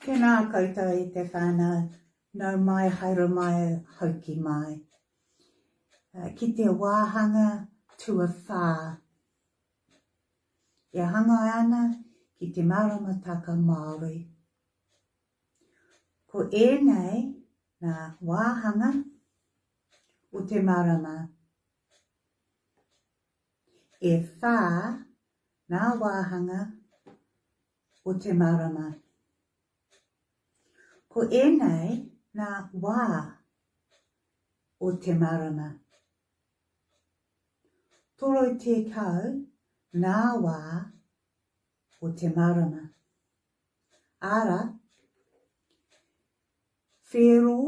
Tēnā koutou e te whānau, nau mai, haere mai, hoki mai. Ki te wāhanga tuawhā e hangai ana ki te maramataka Māori. Ko ēnei ngā wāhanga o te marama. E whā ngā wāhanga o te marama. Ko ēnei ngā wā o te marama. 30 ngā wā o te marama. Ara, whero,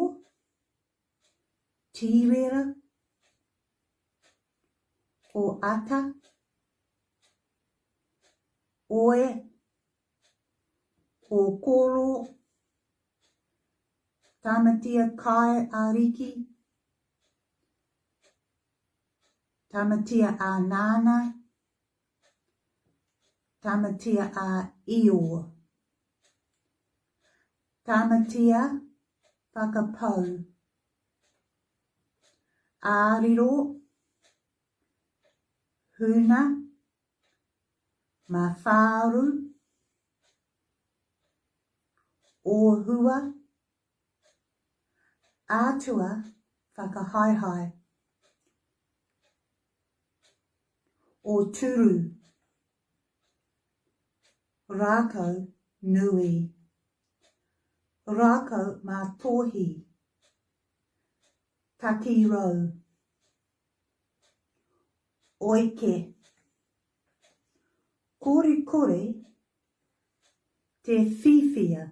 tīwera, o ata, oe, o koro, Tamatea kai a Riki, Tamatea a Nana, Tamatea a Io, Tamatea whakapau, Āriro, Huna, Mawhāru, Ōhua, Atua whakahaehae, Ōturu, Rākau nui, Rākau mā tōhi, Takirau, Oike, Korikori te whiwhia.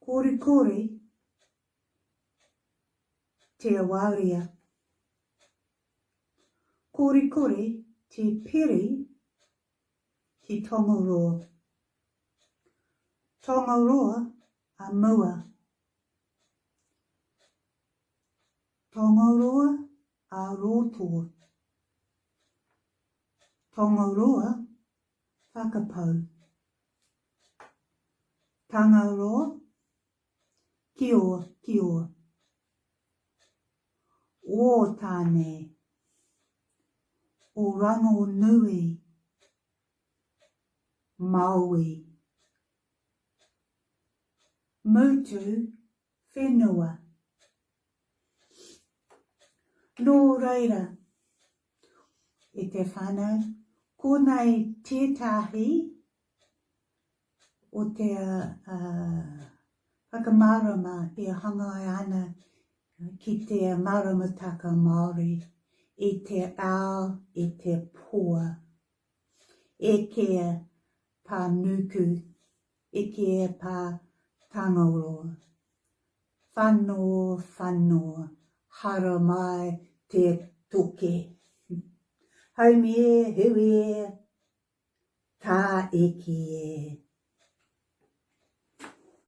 Korikori te awaria. Korikori te peri ki Tongaroa. Tongaroa a mua. Tongaroa a roto. Tongaroa whakapau. Tangaroa kio kio. Ō Tāne. O Rangonui. Māui. Mutu whenua. Nō reira, e te whānau, konei tētahi o te whakamārama e hangai ana ki te maramataka Māori i te ao, i te pō. Ekea pā nuku, ekea pā Tangaroa. Whano, whano, haramai te toke. Haumi e, hui e, tāiki e.